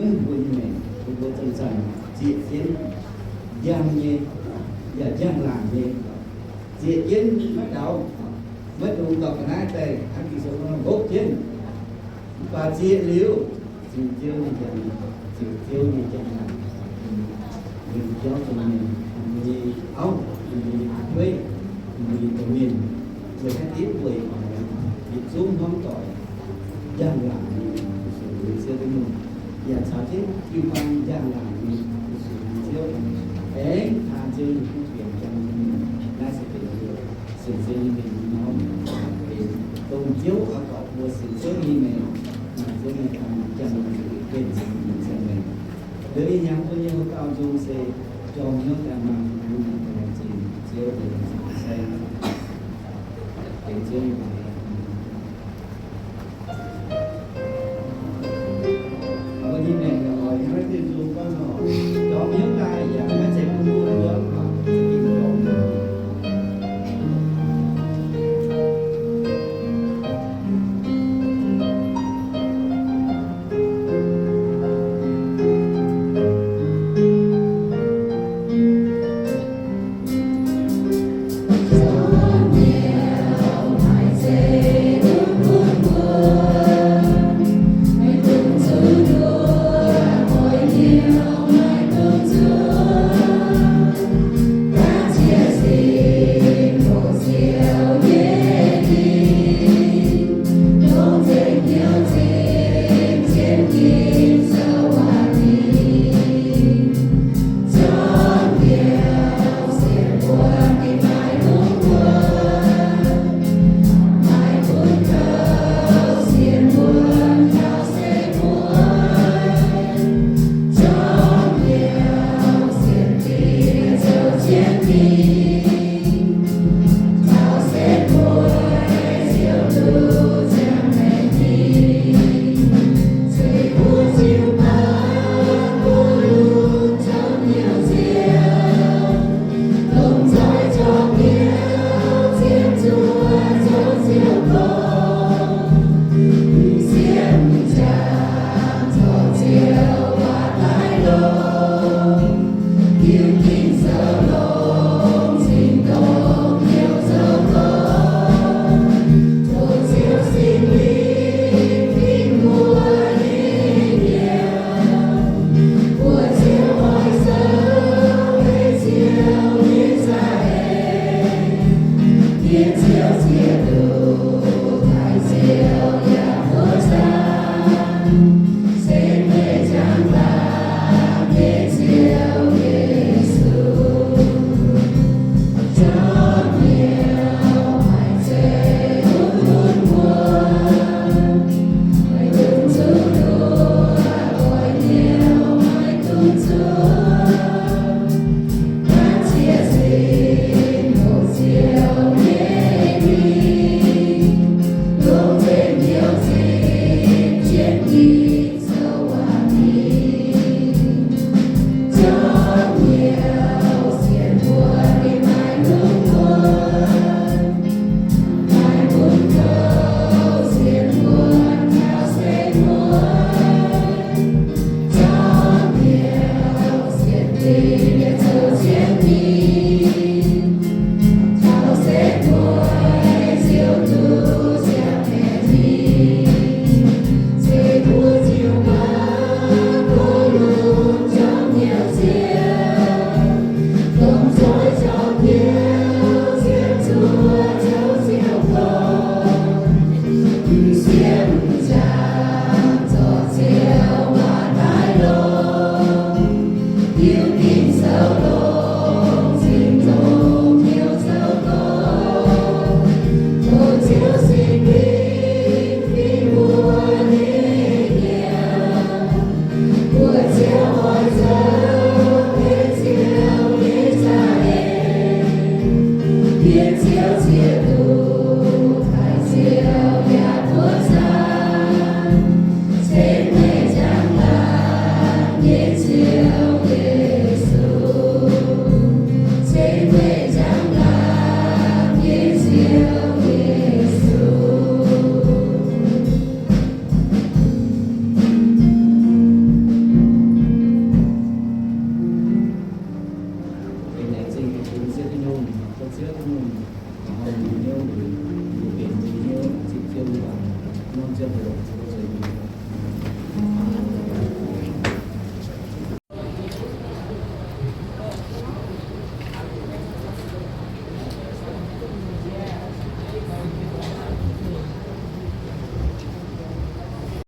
Mbuo nyei maengc, mbuo zanc-zanc zieqc jienv njang nyei, yaac njang-laangc nyei, zieqc jienv maiv ndau, maiv dungx dorh ga'naaiv daaih hnangv Ging-Sou nor mbopv jienv. Mv baac zieqc liuz, ziux Ziouv nyei njang, ziux Ziouv nyei njang-laangc, ninh jauv dongh ninh nyei auv, ninh nyei aa-kueiv, ninh nyei domh mienh, weic naaiv diuv weic yietc zungv hmuangv doic njang-laangc nyei fu-sux Ziouv Tin-Hungh, yaac caux jienv jiu-baang njang-laangc nyei fu-sux Ziouv, aengx taan Ziouv nyei kuv fienx jangx jienv mingh. Naaiv se benx mbuo sienx Ziouv nyei mienh nyei norm benx dongh Ziouv oix buatc mbuo sienx Ziouv nyei maengc, maaih Ziouv nyei jangx, jangx benx sienx Ziouv nyei maengc. Liuz ih hnyangx mbuo nyei houx dauh nzung se jorm hnyouv daaih mangc hnangv naaic, laengz zingh Ziouv, laengz zingh saeng, benx Ziouv nyei maengc. Mbuo nyei maengc yaac oix hnangv naaiv diuh nzung gorngv nor, jorm hnyouv daaih yaac maiv zeiz bun mbuo wuov, mv baac se ging jorm. Yie Tin-Hungh, hauh mbuo hnyouv, mbuo benx mbuo hnyouv, zipv jienv mbuo norm ziangh hoc.